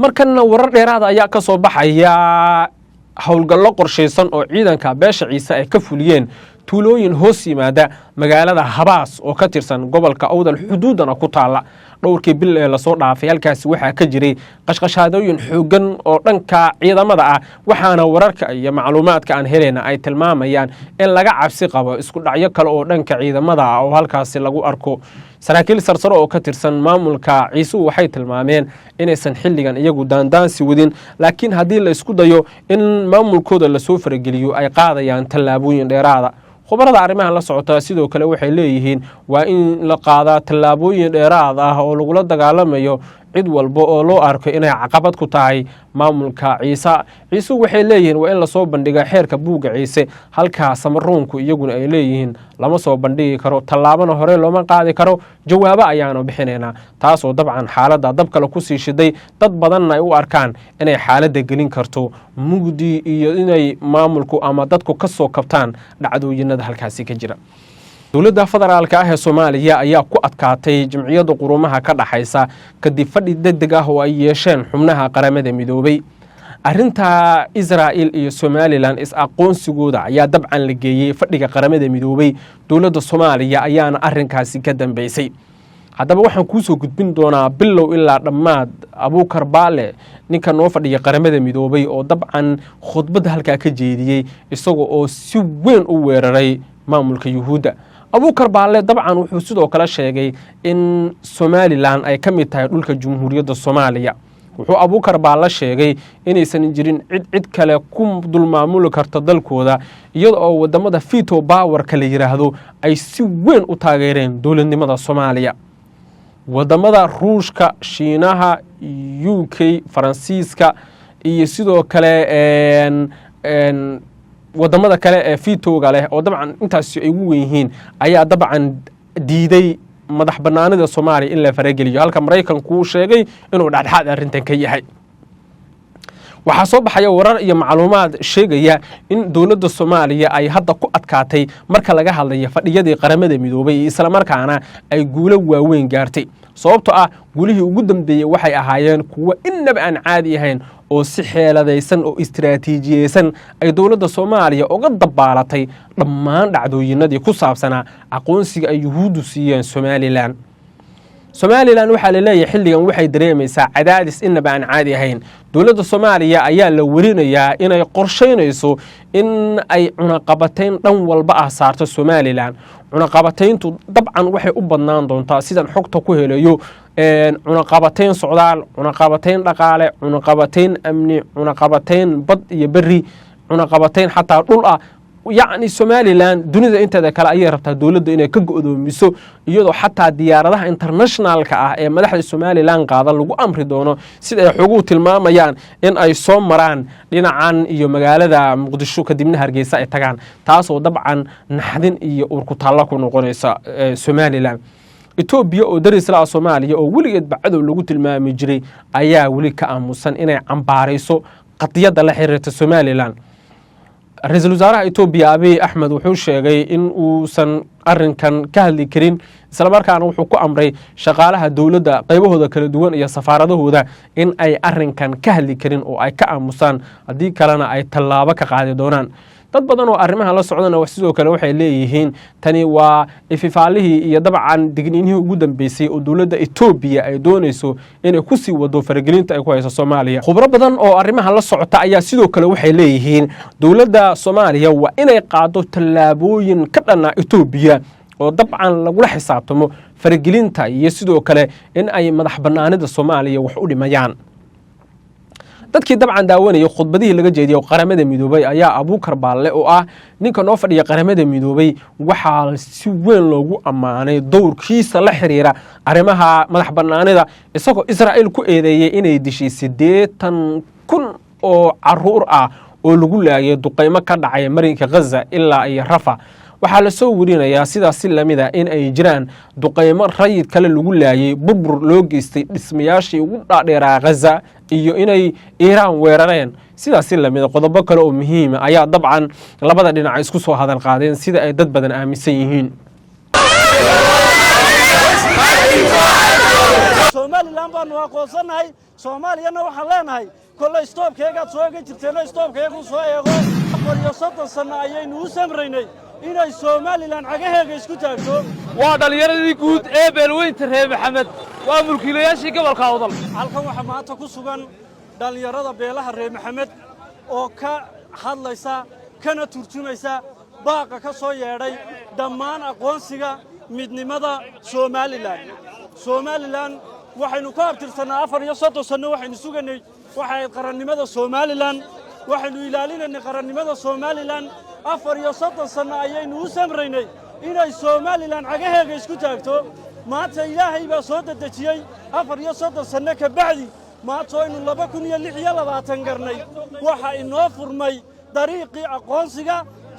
Markanna warar dheeraada ayaa ka soo baxaya howlgallo qorshaysan oo ciidanka beesha Ciise ay ka fuliyeen tuulooyin hoos yimaada magaalada Habaas oo ka tirsan gobolka Awdal, xuduudana ku taala. Dhowrkii bil ee lasoo dhaafay halkaasi waxaa ka jiray qashqashaadooyin xooggan oo dhanka ciidamada ah, waxaana wararka iyo macluumaadka aan helayna ay tilmaamayaan in laga cabsi qabo isku dhacyo kale oo dhanka ciidamada ah oo halkaasi lagu arko. Saraakiil sarsaro oo ka tirsan maamulka Ciisuhu waxay tilmaameen inaysan xilligan iyagu daandaansi wadin, laakiin haddii la isku dayo in maamulkooda lasoo farageliyo, ay qaadayaan tallaabooyin dheeraada. Khubarada arrimahan la socota sidoo kale waxay leeyihiin waa in la qaadaa tallaabooyin dheeraad ah oo lagula dagaalamayo cid walba oo loo arko inay caqabad ku tahay maamulka Ciise. Ciisuhu waxay leeyihiin waa in lasoo bandhiga xeerka buugga Ciise, halka Samaroonku iyaguna ay leeyihiin lama soo bandhigi karo, tallaabana hore looma qaadi karo, jawaabo ayaanu bixinaynaa, taasoo dabcan xaaladda dab kale kusii shiday, dad badanna ay u arkaan inay xaaladda gelin karto mugdi iyo inay maamulku ama dadku ka soo kabtaan dhacdooyinada halkaasi ka jira. Dowladda federaalka ah ee Soomaaliya ayaa ku adkaatay Jimciyadda Quruumaha ka Dhaxaysa kadib fadhi deg deg ah oo ay yeesheen xubnaha Qaramada Midoobay. Arrinta Israa'il iyo Somaliland is-aqoonsigooda ayaa dabcan la geeyey fadhiga Qaramada Midoobay, dowladda Soomaaliya ayaana arrinkaasi ka dambeysay. Haddaba waxaan kuusoo gudbin doonaa bilow ilaa dhammaad Abuukar Baale, ninka noo fadhiya Qaramada Midoobay, oo dabcan khudbadda halkaa ka jeediyey, isaga oo si weyn u weeraray maamulka Yuhuudda. Abuukar Baale dabcan wuxuu sidoo kale sheegay in Somaliland ay ka mid tahay dhulka Jumhuuriyadda Soomaaliya. Wuxuu Abuukar Baale sheegay inaysan jirin cid cid kale ku dulmaamuli karta dalkooda, iyada oo wadamada veto powerka la yidhaahdo ay si weyn u taageereen dowladnimada Soomaaliya. Wadamada Ruushka, Shiinaha, UK, Faransiiska iyo sidoo kale wadamada kale ee vetoga leh, oo dabcan intaasi ay ugu wen yihiin, ayaa dabcan diiday madax banaanida Soomaaliya in la farageliyo, halka Maraykanku uu sheegay inuu dhexdhexaad arrintan ka yahay. Waxaa soo baxaya warar iyo macluumaad sheegaya in dowladda Soomaaliya ay hadda ku adkaatay marka laga hadlayo fadhiyadii Qaramada Midoobay, islamarkaana ay guulo waaweyn gaartay, sababto ah guulihii ugu dambeeyey waxay ahaayeen kuwo innaba aan caadi ahayn oo si xeeladaysan oo istiraatiijiyeysan ay dowladda Soomaaliya uga dabaalatay dhammaan dhacdooyinadii ku saabsanaa aqoonsiga ay Yuhuuddu siiyeen Somaliland. Somaliland waxaa la leeyahay xilligan waxay dareemaysaa cadaadis inaba aan caadi ahayn. Dowladda Soomaaliya ayaa la werinayaa inay qorshaynayso in ay cunaqabatayn dhan walba ah saarto Somaliland. Cunaqabatayntu dabcan waxay u badnaan doontaa, sidan xogta ku helayo, cunaqabatayn socdaal, cunaqabatayn dhaqaale, cunaqabatayn amni, cunaqabatayn bad iyo beri, cunaqabatayn xataa dhul ah. Yacni Somaliland dunida inteeda kale ayay rabtaa dowladda inay ka go'doomiso, iyadoo xataa diyaaradaha internationalka ah ee madaxda Somaliland qaada lagu amri doono, sida ay xoguhu tilmaamayaan, in ay soo maraan dhinacan iyo magaalada Muqdisho, kadibna Hargeysa ay tagaan, taasoo dabcan naxdin iyo urkutaallo ku noqonaysa Somaliland. Etoobiya oo daris la ah Soomaaliya oo weligeedba cadow lagu tilmaami jiray ayaa weli ka aamusan inay cambaarayso qadiyadda la xiriirta Somaliland. Ra-iisul wasaaraha Etoobiya Abiy Axmed wuxuu sheegay in uusan arinkan ka hadli karin, islamarkaana wuxuu ku amray shaqaalaha dowladda qaybahooda kala duwan iyo safaaradahooda in ay arinkan ka hadli karin oo ay ka aamusaan, haddii kalena ay tallaabo ka qaadi doonaan. Dad badan oo arrimaha la socdana sidoo kale waxay leeyihiin tani waa ififaalihii iyo dabcan digniinihii ugu dambeysay oo dowladda Etoobiya ay doonayso inay kusii wado faragelinta ay ku hayso Soomaaliya. Khubro badan oo arrimaha la socota ayaa sidoo kale waxay leeyihiin dowladda Soomaaliya waa inay qaado tallaabooyin ka dhana Etoobiya oo dabcan lagula xisaabtamo faragelinta iyo sidoo kale in ay madax banaanida Soomaaliya wax u dhimayaan. Dadkii dabcan daawanayay khudbadihii laga jeediyey Qaramada Midoobay ayaa Abuukar Baalle, oo ah ninka noo fadhiya Qaramada Midoobay, waxaa si weyn loogu ammaanay dowrkiisa la xiriira arrimaha madax banaanida, isagoo Israa'iil ku eedeeyey inay dishay 80,000 oo caruur ah oo lagu laayay duqaymo ka dhacay marinka Ghaza ilaa iyo Rafa. Waxaa lasoo werinayaa sidaas si lamida in ay jiraan duqaymo rayid kale lagu laayay, burbur loo geystay dhismayaashii ugu dhaadheeraa Ghaza iyo inay Iiraan weerareen. Sidaas si lamida qodobo kale oo muhiima ayaa dabcan labada dhinac isku soo hadal qaadeen, sida ay dad badan aaminsan yihiin. Somaliland baanu aqoonsannahay. Soomaaliyana waxaan leenahay, kolley istoobkeegaad soo eegan jirteenoo istoobkeeguu soo eego. 34 sanno ayaynu u samraynay inay Somaliland cagaheega isku taagto. Waa dhallinyaradii guud ee beelweynta reer Maxamed, waa mulkiilayaashii gobolka Awdal. Halkan waxaa maanta ku sugan dhallinyarada beelaha reer Maxamed oo ka hadlaysa kana turjumaysa baaqa ka soo yeedhay dhammaan aqoonsiga midnimada Somaliland. Somaliland waxaynu ku abtirsannaa, 34 sanno waxaynu sugannay waxay ahayd qarannimada Somaliland. Waxaynu ilaalinaynay qarannimada Somaliland. 34 sanno ayaynu u samraynay inay Somaliland cagaheega isku taagto. Maanta Ilaahay baa soo dedejiyey. 34 sanno ka bacdi, maanta aynu 2026 garnay, waxa inoo furmay dariiqii aqoonsiga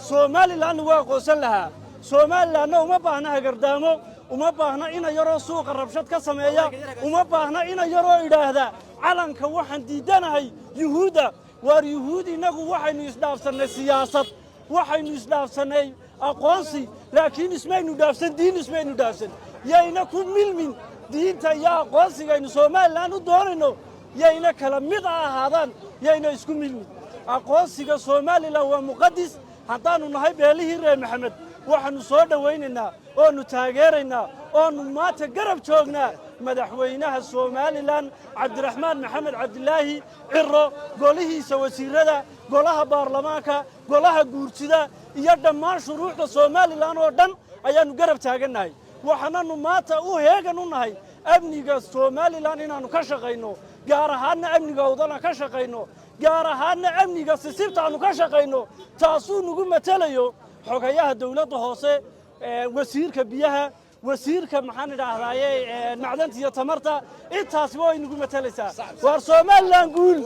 Somaliland lagu aqoonsan lahaa. Somalilandna uma baahna hagardaamo, uma baahna ina yaroo suuqa rabshad ka sameeya, uma baahna ina yaroo idhaahda calanka waxaan diiddanahay Yuhuudda. Waar Yuhuud innagu waxaynu isdhaafsannay siyaasad, waxaynu isdhaafsannay aqoonsi, laakiin ismaynu dhaafsan diin, ismaynu dhaafsan. Yayna ku milmin diinta iyo aqoonsigaynu Somaliland u doonayno, yayna kala mid a ahaadaan, yayna isku milmin. Aqoonsiga Somaliland waa muqadis. Haddaannu nahay beelihii reer Maxamed, waxaannu soo dhowaynaynaa oonu taageeraynaa oonu maanta garab joognaa madaxweynaha Somaliland Cabdiraxmaan Maxamed Cabdilaahi Ciro, golihiisa wasiirada, golaha baarlamaanka, golaha guurtida iyo dhammaan shuruucda Somaliland oo dhan ayaannu garab taagannahay. Waxaananu maanta u heegan u nahay amniga Somaliland inaannu ka shaqayno, gaar ahaanna amniga Awdal aan ka shaqayno, gaar ahaanna amniga sisibta aanu ka shaqayno. Taasuu nagu matelayo xogayaha dowladda hoose, wasiirka biyaha, wasiirka maxaan idhaahdaaye macdanta iyo tamarta. Intaasba way nagu matelaysaa. Waar Somaliland guul!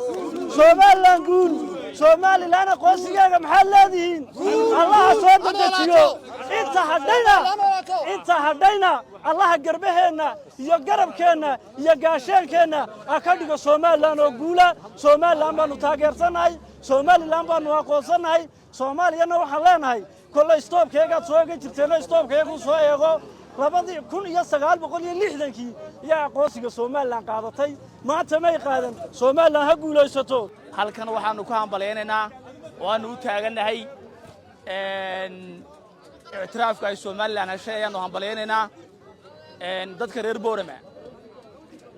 Somaliland guul! Somaliland aqoonsigaaga maxaad leedihiin? Allaha soo dedejiyo. Inta hadhayna, inta hadhayna, Allaha garbaheenna iyo garabkeenna iyo gaasheenkeenna ha ka dhigo. Somaliland oo guula! Somaliland baanu taageersannahay, Somaliland baanu aqoonsannahay. Soomaaliyana waxaan leenahay, kolley istoobkeegaad soo eegan jirteenoo istoobkeeguu soo eego. 2960-kii ayaa aqoonsiga Somaliland qaadatay, maanta may qaadan. Somaliland ha guulaysato. Halkan waxaannu ku hambalyaynaynaa oo aannu u taagannahay ictiraafka ay Somaliland heshay ayaannu hambalyaynaynaa. Dadka reer Boorama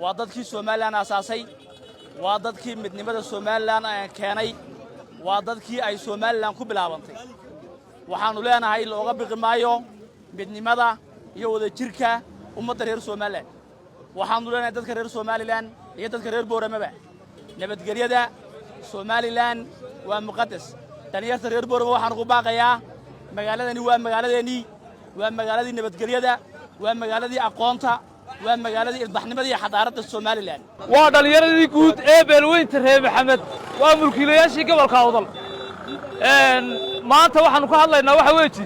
waa dadkii Somaliland aasaasay, waa dadkii midnimada Somaliland keenay, waa dadkii ay Somaliland ku bilaabantay. Waxaannu leenahay, looga biqi maayo midnimada iyo wadajirka ummadda reer Somaliland. Waxaannu leenahay dadka reer Somaliland iyo dadka reer Booramaba, nabadgelyada Somaliland waa muqadas. Dhallinyarta reer Boorama waxaanu ku baaqayaa, magaaladani waa magaaladeennii, waa magaaladii nabadgelyada, waa magaaladii aqoonta, waa magaaladii ilbaxnimada iyo xadaaradda Somaliland. Waa dhallinyaradii guud ee beelweynta reer Maxamed, waa mulkiilayaashii gobolka Awdal. Maanta waxaannu ka hadlaynaa waxa weeji,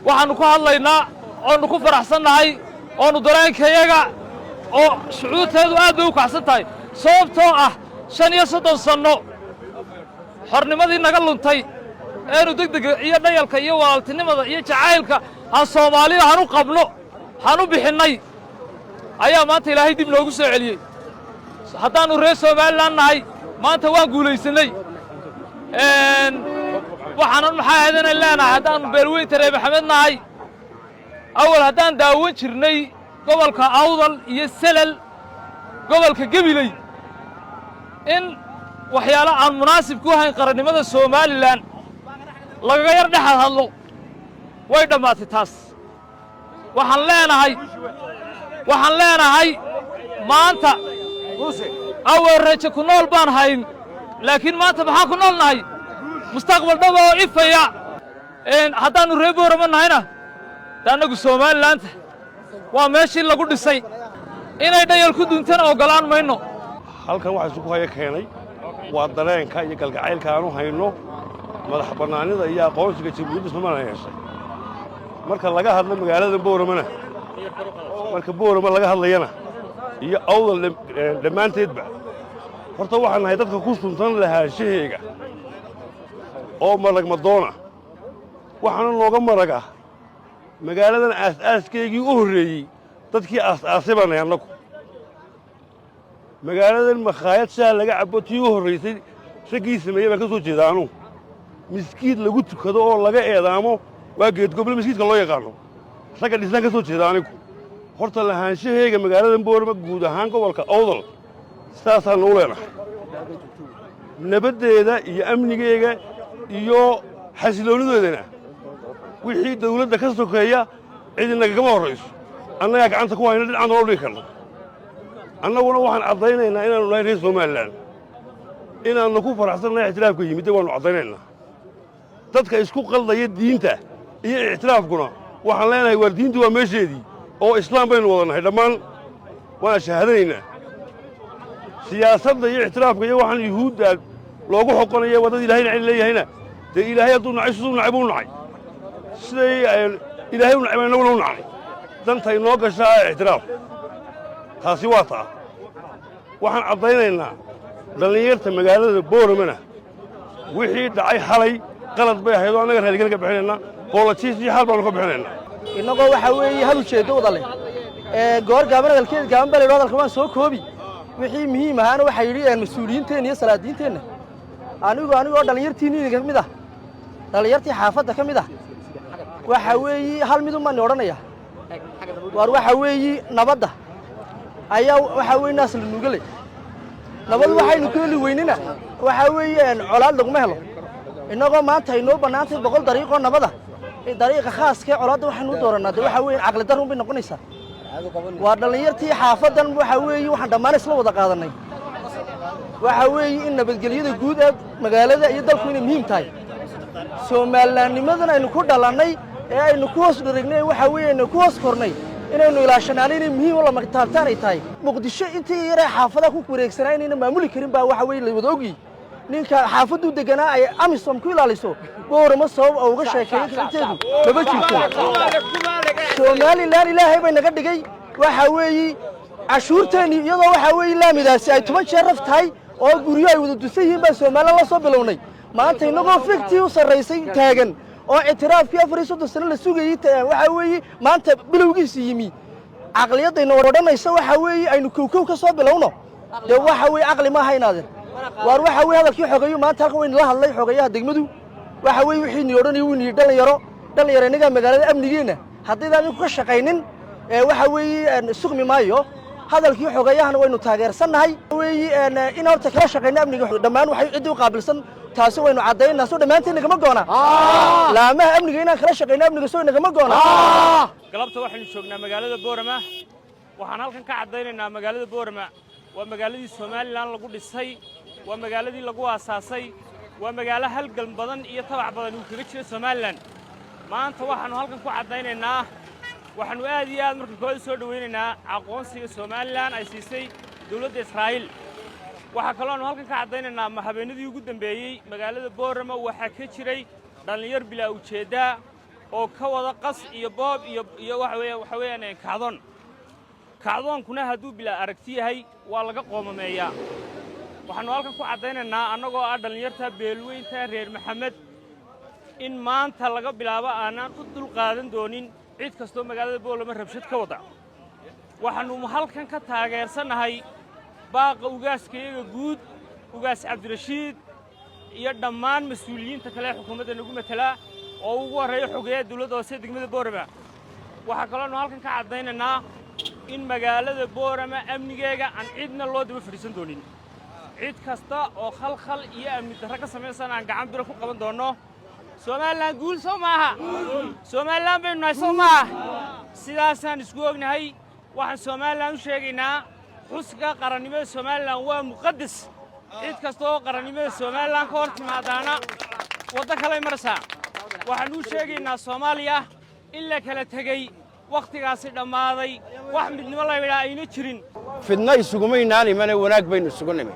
waxaannu ku hadlaynaa oonu ku faraxsannahay oonu dareenkayaga oo shucuurteedu aad bay u kacsan tahay, sababtoo ah 35 sanno xornimadii naga luntay eenu degdega iyo dhayalka iyo walaaltinimada iyo jacaylka aan Soomaalida hanu qabno hanu bixinnay ayaa maanta Ilaahay dib noogu soo celiyey. Haddaannu reer Somaliland nahay, maanta waan guulaysannay. Waxaanan maxaa ahayd leenahay, haddaannu beelweynta reer Maxamed nahay, awal haddaan daawan jirnay gobolka Awdal iyo Selal, gobolka Gebiley, in waxyaalo aan munaasib ku hayn qarannimada Somaliland lagaga yar dhexad hadlo, way dhammaatay taas. Waxaan leenahay maanta, awal rajo ku nool baan hayn, laakiin maanta maxaan ku nool nahay? Mustaqbal dhab oo ifaya. Haddaannu reer Boorama nahayna, de annagu Somalilandta waa meeshii lagu dhisay, inay dhayal ku duntana oggolaan mayno. Halkan waxaa isugu haya keenay waa dareenka iyo galgacaylka aanu hayno madax bannaanida iyo aqoonsiga Jamhuuriyadda Somaliland heshay. Marka laga hadlo magaalada Booramana, marka Boorama laga hadlayana iyo Awdal dhammaanteedba, horta waxaan nahay dadka ku suntan lahaanshaheega oo marag madoona. Waxaana nooga marag ah magaaladan aas-aaskeygii u horreeyey, dadkii aas-aasay baan nahay annagu. Magaaladan makhaayad shaah laga cabo tii u horraysay raggii sameeyey baan ka soo jeeda anugu. Miskiid lagu tukado oo laga eedaamo waa Geedgoble, miskiidka loo yaqaano ragga dhisaan ka soo jeeda anigu. Horta lahaanshahayga magaaladan Boorama, guud ahaan gobolka Awdal, sidaasaan u leenahay. Nabaddeeda iyo amnigeega iyo xasiloonidoodana wixii dawladda ka sokeeya cidi nagagama horrayso. Annagaa gacanta ku hayna, dhinacaan noo dhigi karno. Annaguna waxaan caddaynaynaa inaannu nahay reer Somaliland, inaannu ku faraxsannahay ictiraafka yimidde, waannu caddaynaynaa. Dadka isku qaldaya diinta iyo ictiraafkuna waxaan leenahay, waar diintu waa meesheedii oo islaam baynu wada nahay dhammaan, waana shahaadanaynaa. Siyaasadda iyo ictiraafka iyo waxaan Yuhuudda loogu xoqonaya waa dad Ilaahay nacay leeyahayna. Dee Ilaahay hadduu nacay, siduu nacay buu nacay, siday Ilaahay u nacay baan innaguna u nacnay. Dantay noo gashaa ictiraaf, taasi waa taa. Waxaan caddaynaynaa dhallinyarta magaalada Booramana wixii dhacay xalay qalad bay ahayd oo annaga raaligelin ka bixinaynaa, apologies iyo xaal baanu ka bixinaynaa. Innagoo waxaa weeye hal ujeeddo wada leh, ee goor gaaban hadalkeed gaaban baa la yidhi. Hadalka waan soo koobi, wixii muhiim ahaana waxaa yidhi mas-uuliyiinteenna iyo salaadiinteenna. Anigoo dhallinyartiinni idinka mid ah, dhallinyartii xaafadda ka mid ah, waxa weeye hal mid umaan odhanaya. Waar waxa weeyi nabadda ayaa waxaa weeye naas la nuugale. Nabad waxaynu ku heli weynina waxaa weeye colaad laguma helo. Innagoo maanta ay noo bannaantay 100 dariiqoo nabada, dariiqa khaaska ee colaadda waxaynu u dooranaa, de waxaa weeye caqli darrun bay noqonaysaa. Waa dhallinyartii xaafaddan, waxaa weeye waxaan dhammaan isla wada qaadannay waxaa weeye in nabadgelyada guud ee magaalada iyo dalku inay muhiim tahay. Soomaalinaanimadan aynu ku dhalannay ee aynu ku hoos dhirignay, waxaa weeye aynu ku hoos kornay, inaynu ilaashanaano inay muhiim oo lama taabtaan ay tahay. Muqdisho intii yaree xaafadaha ku wareegsanaa inayna maamuli karin baa waxa weeye la wada ogyihi. Ninka xaafadduu deganaa ay AMISOM ku ilaaliso, Boorama sabab oo uga sheekeeyo inteedu maba jirto. Somaliland Ilaahay bay naga dhigay. Waxa weeye cashuurteenni iyadoo waxaa weeye laamidaasi ay 10 jeer raf tahay oo guryo ay wada dusan yihiin baan Somaliland la soo bilownay. Maanta innagoo fiktii u sarraysay taagan oo ictiraafkii 34 sano la sugayey waxaa weeye maanta bilowgiisi yimi, caqliyaddayna odhanaysa waxaa weeye aynu kowkow ka soo bilowno, dee waxa weeye caqli maaha inaadeen. Waar waxa weye hadalkii xogeeyu maanta halkan waynu la hadlay, xogeeyaha degmadu, waxa weeye wixii ni odhanayay wuu ni dhalinyaro. Dhalinyaro, innagaa magaalada amnigeenna haddaydaan idinku ka shaqaynin ee waxa weeye sugmi maayo. Hadalkii xogeeyahana waynu taageersannahay weeye in horta kala shaqayno amniga dhammaan waxay ciddii u qaabilsan. Taasi waynu caddaynaa. Soo dhammaanteen nagama goona laamaha amniga inaan kala shaqayno amniga? Soo nagama goona? Galabta waxaynu joognaa magaalada Boorama. Waxaan halkan ka caddaynaynaa magaalada Boorama waa magaaladii Somaliland lagu dhisay, waa magaaladii lagu aasaasay, waa magaalo halgan badan iyo tabac badan uu kaga jiro Somaliland. Maanta waxaannu halkan ku caddaynaynaa, waxaannu aad iyo aad marka koowaad u soo dhowaynaynaa aqoonsiga Somaliland ay siisay dowladda Israa'iil. Waxaa kaloo aanu halkan ka caddaynaynaa ma habeenadii ugu dambeeyey magaalada Boorama waxaa ka jiray dhallinyar bilaa ujeeddaa oo ka wada qas iyo boob iyo waxa weeyaan kacdoon. Kacdoonkuna hadduu bilaa aragti yahay waa laga qoomameeyaa. Waxaannu halkan ku caddaynaynaa annagoo ah dhallinyarta beelweynta reer Maxamed in maanta laga bilaabo aanaan u dul qaadan doonin cid kastoo magaalada Boorama rabshad ka wada. Waxaannu halkan ka taageersannahay baaqa ugaaskayaga guud, Ugaas Cabdirashiid, iyo dhammaan mas-uuliyiinta kale ee xukuumadda nagu metelaa oo ugu horreeya xogeeyaha dawladda hoose degmada Boorama. Waxaa kaloonu halkan ka caddaynaynaa in magaalada Boorama amnigeega aan cidna loo daba fadhiisan doonin. Cid kasta oo khalkhal iyo amni darro ka samaysan aan gacan biro ku qaban doonno. Somaliland guul! Soo maaha? Somaliland baynu nahay, soo maaha? Sidaasaan isku ognahay. Waxaan Somaliland u sheegaynaa xuska qarannimada Somaliland waa muqaddas. Cid kasta oo qarannimada Somaliland ka hor timaadaana waddo kalay maraysaa. Waxaannu u sheegaynaa Soomaaliya in la kala tegey, wakhtigaasi dhammaaday, wax midnimo la yidhaha ayna jirin. Fidna isugumaynaan imane, wanaag baynu isugu nimi.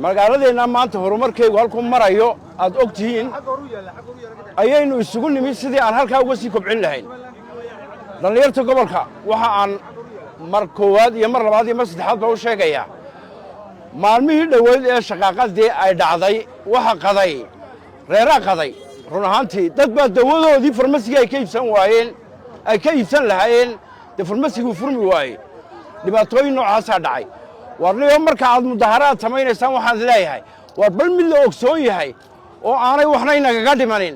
Magaaladeenna maanta horumarkaygu halkuu marayo aad og tihiin ayaynu isugu nimi sidii aan halkaa uga sii kobcin lahayn. Dhallinyarta gobolka waxa aan mar koowaad iyo mar labaad iyo mar saddexaad ba u sheegayaa, maalmihii dhoweyd ee shaqaaqadii ay dhacday waxa qaday reeraa qaday. Run ahaantii dad baa dawadoodii farmasigii ay ka iibsan waayeen, ay ka iibsan lahaayeen, dee farmasiguu furmi waayey. Dhibaatooyin noocaasaa dhacay. War niyo, marka aad mudaharaad samaynaysaan, waxaan leeyahay, war bal mid la ogsoon yahay oo aanay waxna inagaga dhimanin,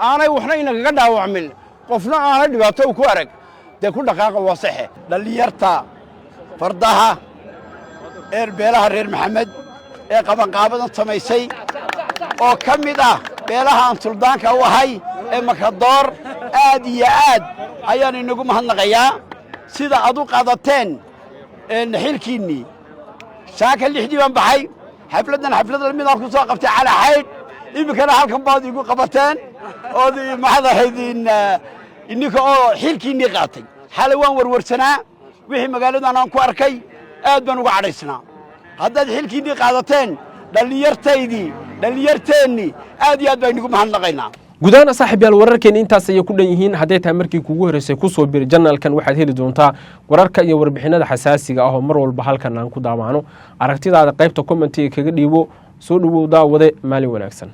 aanay waxna inagaga dhaawacmin, qofna aanay dhibaato ku arag, dee ku dhaqaaqa, waa saxe. Dhallinyarta fardaha eer beelaha reer Maxamed ee qabanqaabadan samaysay oo ka mid ah beelaha aan suldaanka u ahay ee Makadoor, aad iyo aad ayaan inagu mahadnaqayaa sida aad u qaadateen xilkiinnii. Saaka 6dii baan baxay. Xafladdan xaflad lamidaan ku soo qabtay Cala Xaydh. Iminkana halkan baad igu qabateen ood maxaad ahayd ininka oo xilkiinnii qaatay. Xalay waan warwarsanaa wixii magaaladan aan ku arkay, aad baan uga cadhaysnaa. Haddaad xilkiinnii qaadateen, dhallinyartaydii, dhallinyarteennii, aad iyo aad baan inagu mahadnaqaynaa. Gudahaan, saaxiib yaal, wararkeeni intaas ayay ku dhan yihiin. Hadday tahay markii kugu horreysay, kusoo biri channelkan. Waxaad heli doontaa wararka iyo warbixinada xasaasiga ah oo mar walba halkan aan ku daawacno. Aragtidaada qaybta commentiga kaga dhiibo. Soo dhowow, daawade. Maalin wanaagsan.